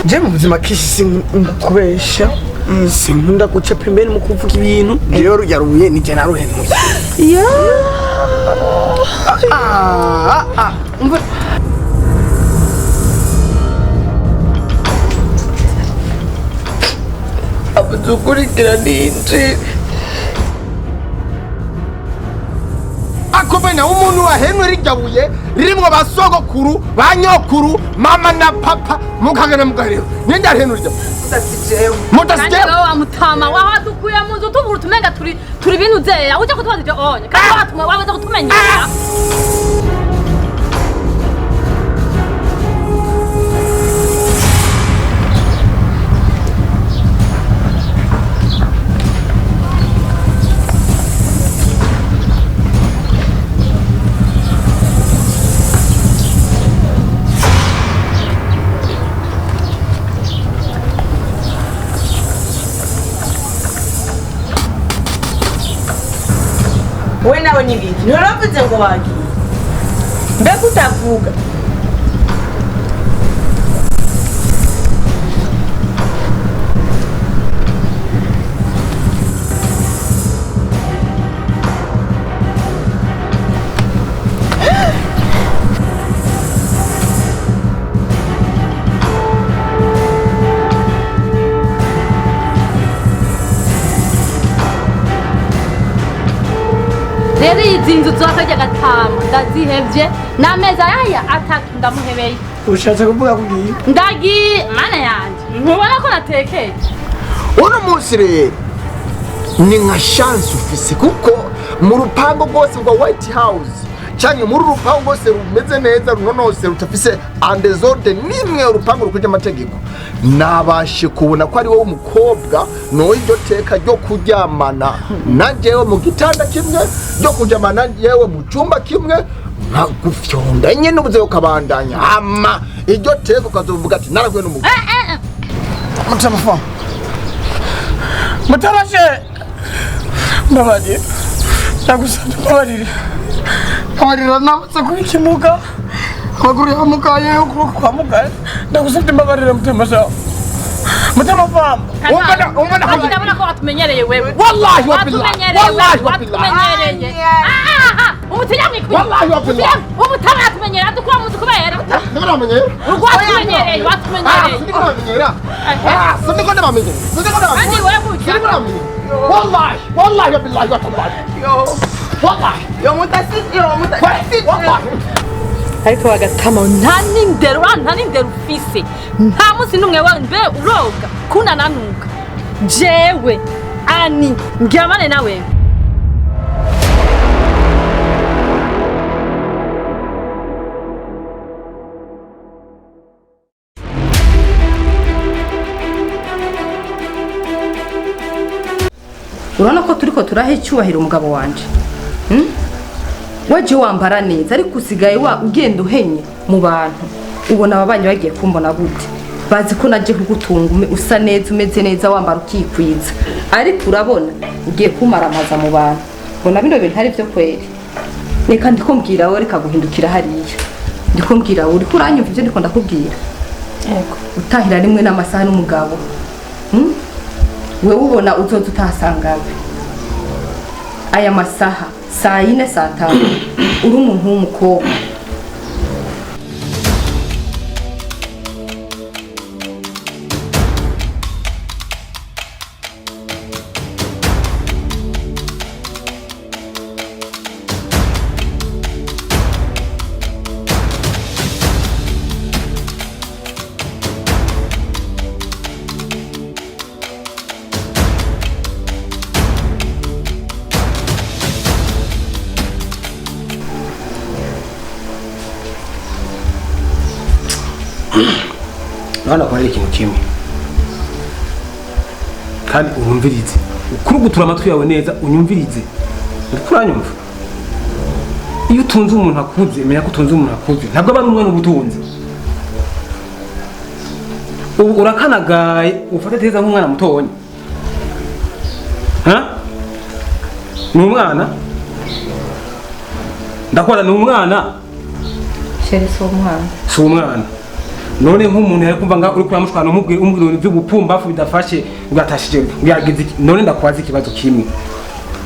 Je mu buzima kenshi sinkubesha, sinkunda guca pembeni mu kuvuga ibintu. Jewe rurya rubuye nije naruhenuye. Ah, ah, umva. Abadukurikira ninjire. Akomenya umuntu wahenwe rirya buye ririmwo ba sogokuru, ba nyokuru, mama na papa, mukagana mugaherero ninde arihenwe rirya Mudasijewe. Kandi mudasijewe. wewe wa mutama wahadukuye mu nzu tubura utumenga turi ibintu zera ujya kutubaza ibyo onye kandi watuma wabaza kutumenyera. We nawe n'ibiki ntiwaravuze ngo wagiye, mbega utavuga? Rero izi nzu zose agatama ndazihevye n'amezi aya atatu ndamuhebeye. Ushatse kuvuga ko ugiye? Ndagiye, mana yanje, ntubona ko natekeye? Uno munsi rero ni nka chance ufise, kuko mu rupango rwose rwa White House canke muri uru rupango rwose rumeze neza, runonose, rutafise andesorde nimwe, urupango rukwije amategeko, nabashe kubona ko ari wowe umukobwa nowe iryo teka ryo kuryamana na jewe mu gitanda kimwe, ryo kuryamana jewe mu cumba kimwe, nkagufyonda nyene ubuze ukabandanya, hama iryo teka ukazovuga ati narahuye n'umugabo. Mutama fa, mutama she, mbabarira, ndagusabye mbabarira, mbabarira. Namaze kuba ikimuga, amaguru yamugaye, ukuboko kwamugaye. Ndagusabye mbabarira, mutama sha, mutama famba. Umva. Kandi ndabona ko watumenyereye wewe. Wallahi wa billahi. Watumenyereye. Wallahi wa billahi. Watumenyereye. Umutinya mwikwiye. Wallahi wa billahi. Umutama yatumenyereye, adukura mu nzu kubera Ndiko ndabamenyera. watumenyereye. Ah, Watumenyereye. sindiko ndabamenyera. Ah, sindiko ndabamenyera. Sindiko Kandi ndabamenyera. wewe burya. Sindiko ndabamenyera. Wallahi, wallahi wa billahi wa tallahi. Yo. Wallahi. Yo mutasi, yo mutasi. Wallahi. Ariko bagatama nta n'indero nta n'indero ufise, nta munsi n'umwe wa mbe uroga kunananuka jewe ani ndyamane nawe. Urabona ko turiko turaha icyubahiro umugabo wanje. Waje wambara neza, ariko usigaye wa ugenda uhenye mu bantu. Ubona ababanyi bagiye kumbona gute? Bazi ko naje kugutunga usa neza, umeze neza, wambara ukikwiza, ariko urabona ugiye kumaramaza mu bantu. Mbona bino bintu ari byo kweri? Reka ndiko mbwira wowe, reka guhindukira hariya. Ndiko mbwira wowe, uriko uranyumva ibyo ndiko ndakubwira? Yego. Utahira rimwe n'amasaha n'umugabo. Wewe ubona uzoza utahasangawe aya masaha saa 4, saa 5, uri umuntu w'umukobwa. Urabona ko hari ikintu kimwe kandi urumvirize, ukurugutura amatwi yawe neza unyumvirize. Uriko uranyumva? Iyo utunze umuntu akuze, menya ko utunze umuntu akuze, ntabwo aba ari umwana uba utunze. Ubu urakanagaye ufate teza nk'umwana mutonya. Ha? Ni umwana? Ndakora ni umwana? Chéri, si umwana. Si umwana. None nk'umuntu yari kumva nga uri kuramushwana umubwira umubwira ibintu by'ubupumbafu bidafashe, ugatashije yagize iki? None ndakwaza ikibazo kimwe.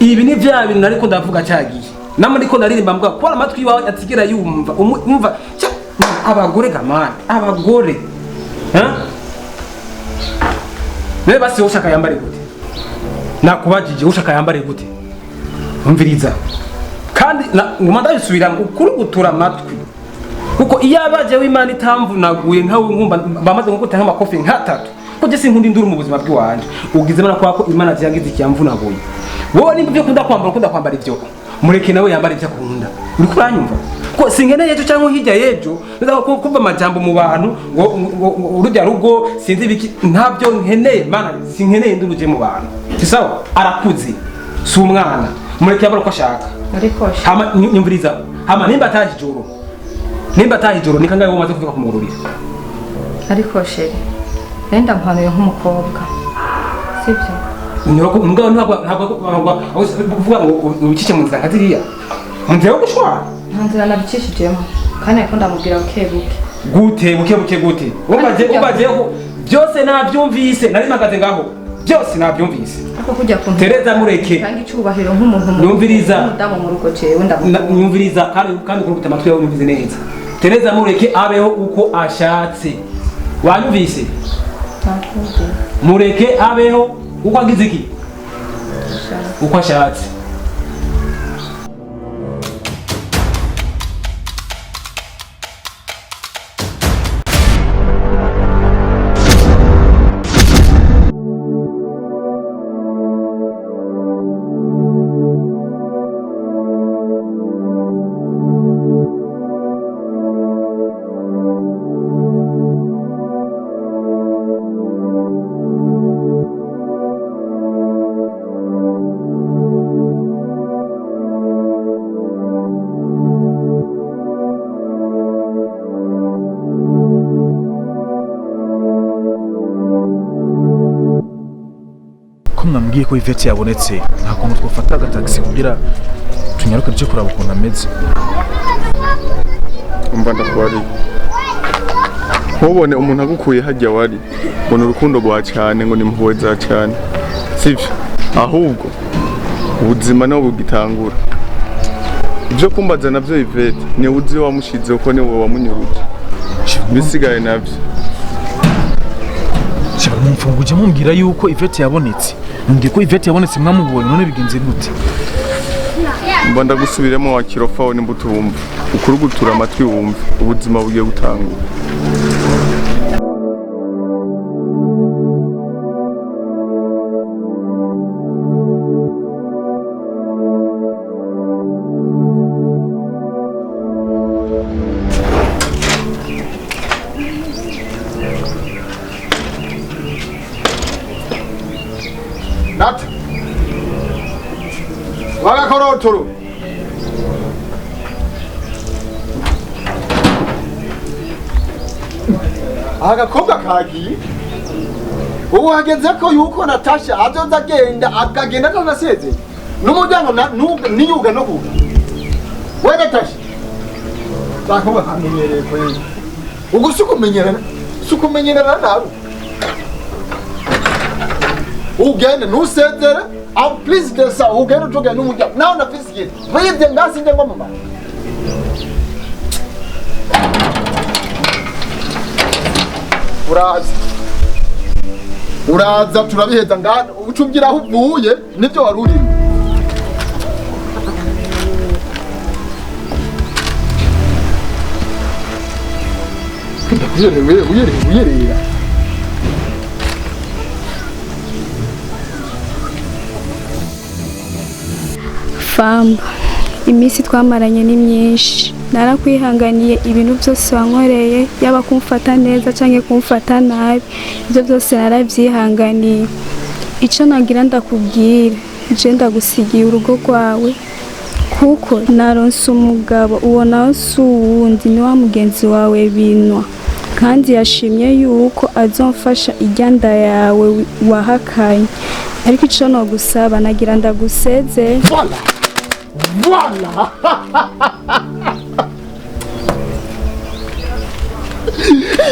Ibi ni vya bintu nariko ndavuga cyagiye. Namwe ndiko naririmba mbwa ko amatwi yawe atigera yumva. Umva abagore gamani, abagore. Ha? Nawe basi ushaka yambare gute? Nakubajije ushaka yambare gute? Umviriza. Kandi nguma ndabisubira ukuri gutura amatwi. Kuko iyo abaje w'Imana itamvunaguye nkawe nkumva bamaze gukutanga amakofi nkatatu. Ko je sinkunda induru mu buzima bw'iwanje. Ugize mana kwa ko Imana yagize ikiyamvunaguye. Wowe nimba ibyo ukunda kwambara ukunda kwambara ibyo. Mureke nawe yambara ibyo akunda. Uri kuranyumva? Ko sinkeneye ejo cyangwa hirya y'ejo nza kumva amajambo mu bantu ngo urujya rugo sinzi ibiki, ntabyo nkeneye mana, sinkeneye induru je mu bantu. Si sawa? Arakuze. Si umwana. Mureke yambara uko ashaka. Ariko Hama nyumviriza. Hama nimba ataje ijoro. Nimba ataje ijoro ni kangahe wowe umaze kuvuga kumugururira? Ariko chéri, nenda mpanuye nk'umukobwa. Sibyo? Nyoko mugabo ntabwo uvuga ngo ubicishe mu nzira nka ziriya. Mu nzira yo gushwara. Nta nzira nabicishijemo. Kandi ariko ndamubwira buke buke. Gute buke buke gute? Umbaje ko byose nabyumvise, nari mpagaze ngaho. Byose nabyumvise. Ariko kujya ku Tereza mureke. Tanga icubahiro nk'umuntu mu Nyumviriza. Umudamu mu rugo jewe ndamukunda. Nyumviriza kandi kurukuta amatwi yawe unyumvise neza. Tereza mureke abeho uko ashatse. Wanyumvise? Nakumvise. Mureke abeho uko agize iki? Uko ashatse. Ko mwambwiye ko Yvette yabonetse, nta kuntu twafata agatagisi kugira tunyaruke tuje kuraba ukuntu ameze. Umva ndakubarira, ntubone umuntu agukuye hajya wari ngo ni urukundo rwa cyane, ngo ni impuhwe za cyane, sibyo? Ahubwo ubuzima niho bugitangura. Ibyo kumbaza nabyo Yvette ni uzi wamushize kuko ni wowe wamunyuruje, bisigaye nabyo. Shaba mumfunguje mumbwira yuko Yvette yabonetse, mumbwiye ko Yvette yabonetse mwamubonye, none bigenze gute? Mba ndagusubiremo wa kirofa nimba utumva, ukurugutura amatwi wumve, ubuzima bugiye gutangura. Nata wagakorotoro agakobwa kagiye ubu hageze ko yuko Natasha azoza agenda akagenda atanasezeye n'umuryango niyuga no kuga. We Natasha, bakobwa kamenyereye kweli, ugu si ukumenyerana si ukumenyerana nawe ugende ntusezere. I'm pleased desa ugende utuge n'umuryango nawe nafise ikintu mwibye ngasinje ngo mama uraza uraza turabiheza ngaha ucubwira aho uvuye nibyo wari urimo. Uyerera uyerera uyerera. Famba, iminsi twamaranye ni myinshi, narakwihanganiye ibintu byose wankoreye, yaba kumfata neza cyangwa kumfata nabi, ibyo byose narabyihanganiye. Icyo nagira ndakubwira, je ndagusigiye urugo rwawe kuko naronse umugabo, uwo nawe si uwundi, ni wa mugenzi wawe binwa, kandi yashimye yuko azomfasha ijyanda yawe wahakanye. Ariko icyo nogusaba nagira ndaguseze. Voilà. Voilà.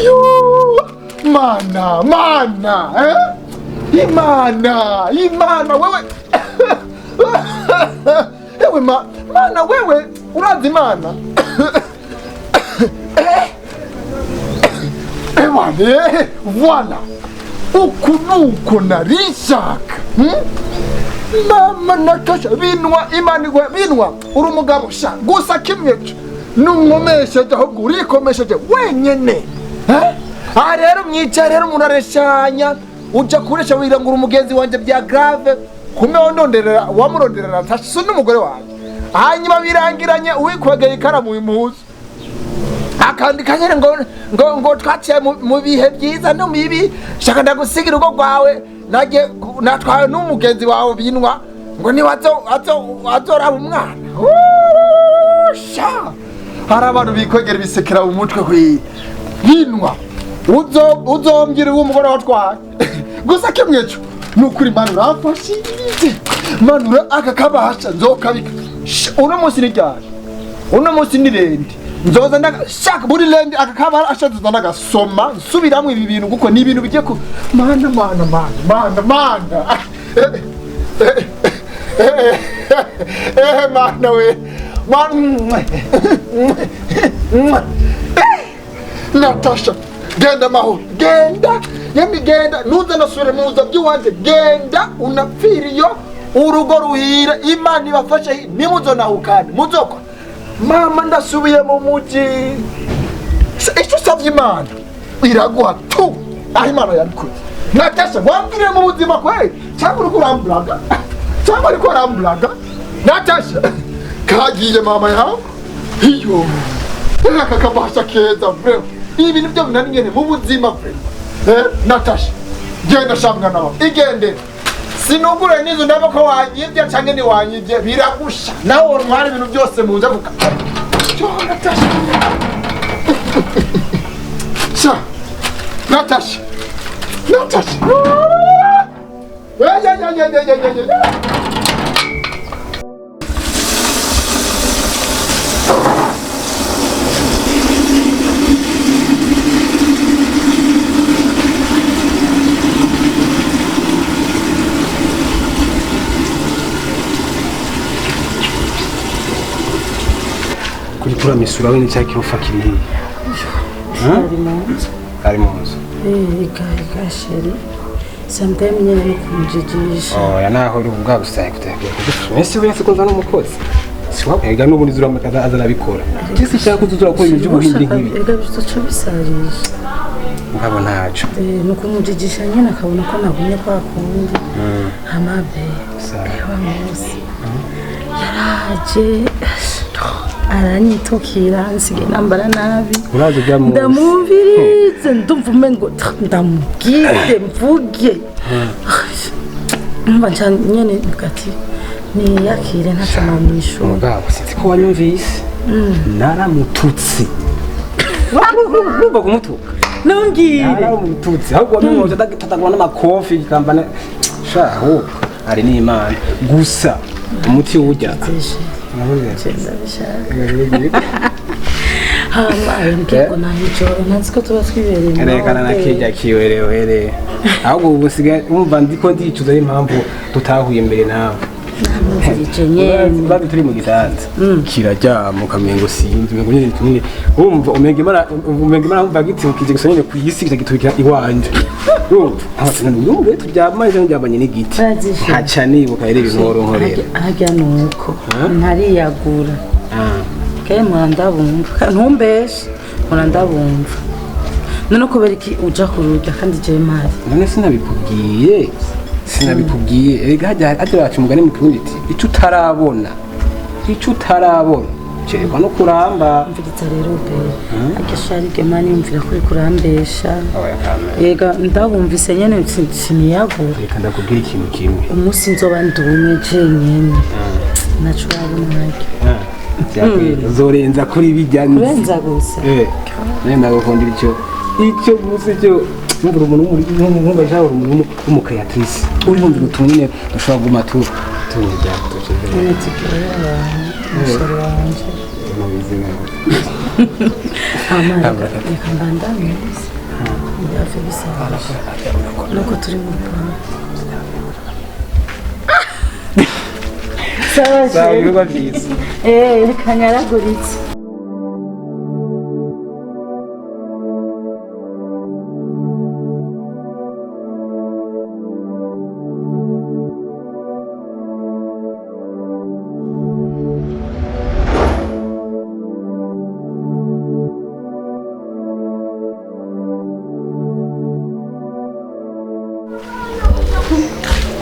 Iyo mana mana eh? Imana imana wewe ewe mana wewe urazi imana ewane voilà uku nuko narishaka mama Natasha binwa imana igwa binwa uri umugabo sha gusa kimwe numwomesheje ahubwo urikomesheje wenyene aha rero mwica rero umuntu areshanya uja kuresha wirangura umugenzi wanje bya grave kumbe wondonderera wamuronderera Natasha si n'umugore wanje hanyuma birangiranye uwikwegeye ikaramu impuzu akandika nyene ngo ngo ngo twaciye mu bihe byiza no mibi shaka ndagusigira urugo rwawe naje natwawe n'umugenzi wawe binwa ngo ni azoraba umwana sha hari abantu bikwegera ibisekera mu mutwe kwi binwa uzombwira uwo mugore watwaye gusa kimwe cyo nukuri mana uramfashije manura aka kabasha nzokabika uno munsi ni ryari uno munsi ni rendi nzoza ndashaka buri rendi aka kabasha nzoza ndagasoma nsubiramwo ibi bintu kuko ni ibintu bigiye ku mana mana mana mana mana mana we mana Natasha genda mahoro genda yemi genda nuza nasubire muza by'iwanje genda unapfiriyo urugo ruhire imana ibafashe nimuzonahukane muzokora mama ndasubiye mu muji icyo usabye imana iraguha tu aho imana yabikoze Natasha wambwiriye mu buzima kweli cyangwa uriko uramburaga cyangwa uriko uramburaga Natasha kagiye mama yawe iyo aka kabasha keza vraiment ibi nibyo binani nyene mu buzima vraiment Natasha genda shamwa nawe igende sinugure nizo ndaba ko wanyibye canke ni wanyibye biragusha nawe ntwara ibintu byose muze kuka cyo Natasha sha Natasha Natasha ya ya ya ya ya ya ya Kuri misura we n'icya kirofa kiri hehe? Ari mu nzu. Ega chérie. Sometimes nyene no kumujijisha. Oya naho uri ubwa gusa kutagira kugufasha. Mesi we yasikonza n'umukozi. Si wabwo ega n'ubundi zuramakaza azarabikora. Kisi shaka kuzuzura ko ibintu by'ubuhindi nk'ibi. Ega bizoca bisarisha. Ngabo ntaco. No kumujijisha nyene akabona ko nagumye kwa kundi. Hamabe. Ewa munsi. Yaraje. Aranyitukira nsigaye nambara nabi ndamwumvirize ndumva umengo ndamubwire mvuge numva nca nyene mvuga ati niyakire ntaco nomwishura mugabo sinzi ko wanyumvise naramututse urumva kumutuka ntumbwire naramututse ahubwo wamengo tatagwa n'amakofi kambana sha ahubwo ari n'Imana gusa umuti wujya Rekana na kijya kiwerewere ahubwo ubu sigaye wumva ndiko ndicuza impamvu tutahuye imbere nawe babi turi mu gitanda kiraryama ukamengo sinzi umengo nyene tumwe wumva umenga imana wumva gitibukije gusa nyene kw'isi kica iwanje wumva abatsinda n'umwe turyama ejo ndyamanye n'igiti nkaca nibuka rero ibintu woronkorera harya nuko ntariyagura kaye murandabumva ntumbeshe murandabumva none kubera iki uja kururya kandi jewe mpari none sinabikubwiye erega hajya baca umugani mu kirundi iti icyo utarabona cerekwa no kuramba mviriza rero be agasharige mani yumvira kuri kurambesha yega ndabumvise nyene siniyagura reka ndakubwira ikintu kimwe umunsi nzoba ndumwe jenyene naco wabona harya uzorenza kuri bijya kurenza gusa nawe ndagukundira icyo gusa icyo numva umuntu w'umubasha umuntu w'umukreatrice urumva utuntu nyine dushobora kuguma tunyijya nyine tugerera abantu umusore wanje Ntubizi neza. Hama reka mbandanye ntibihave bisaba nuko turi mu rupangu. Sawa. Sawa, Chéri. ibikorwa byiza. Reka nyaraguritse.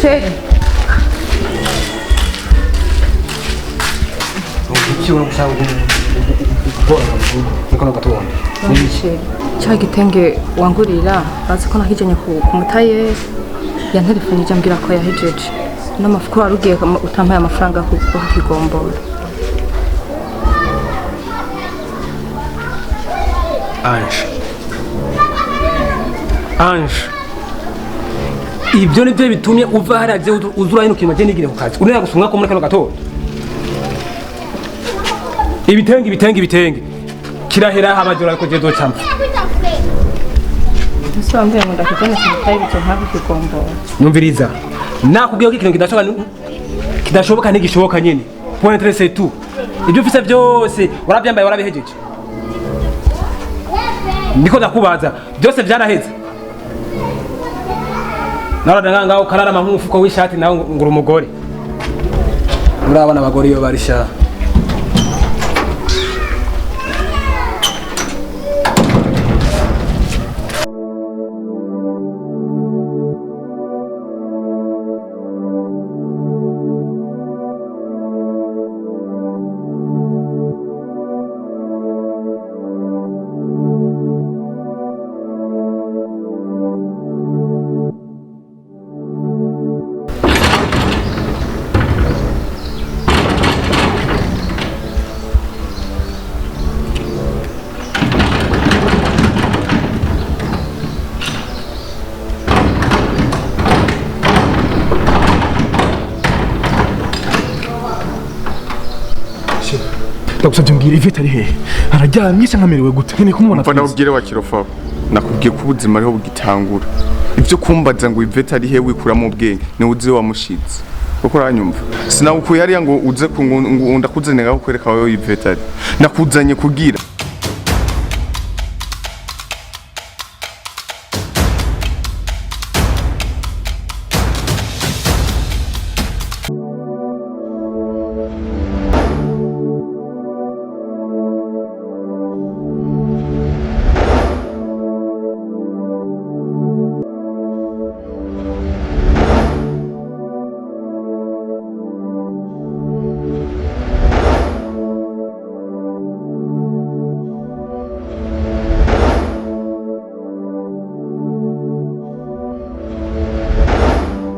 Chéri. Iki ubona gushaka gukora niko no gatondo? Chéri, cya gitenge wangurira bazi ko nakijanye ku mutaye yantelefone ijya ambwira ko yahejeje n'amafuko wari ugiye utampaye amafaranga yo kukigombora. Ange, Ange, ibyo nibyo bitumye uva hariya je uzura hino kintu nigire ku kazi unera gusunga ko muri kano gatondo ibitenge ibitenge ibitenge kirahera habajora ko je zocampa. Ese wambwiye ngo ndakijyane ku mutaye bityo ntabwo. Nyumviriza, nakubwiye ko ikintu kidashoboka kidashoboka ntigishoboka nyine, point très, c'est tout. Ibyo ufise byose warabyambaye, warabihejeje. Niko ndakubaza, byose byaraheze. Narada ngaho kararama nk'umufuko w'ishati, nawe ngura umugore. Murabona abagore iyo barisha. Ndagusabye mbwira, Ivete ari hehe? Araryamye cyangwa amerewe gute? Nkeneye kumubona. Umva, nakubwire wa kirofa, nakubwiye ko ubuzima ariho bugitangura. Ibyo kumbaza ngo Ivete ari he, wikuramo ubwenge, niwe uzi wamushitse kuko uranyumva. Sinawukuye hariya ngo uze ngo ndakuzanira aho kwereka wowe Ivete ari. Nakuzanye kugira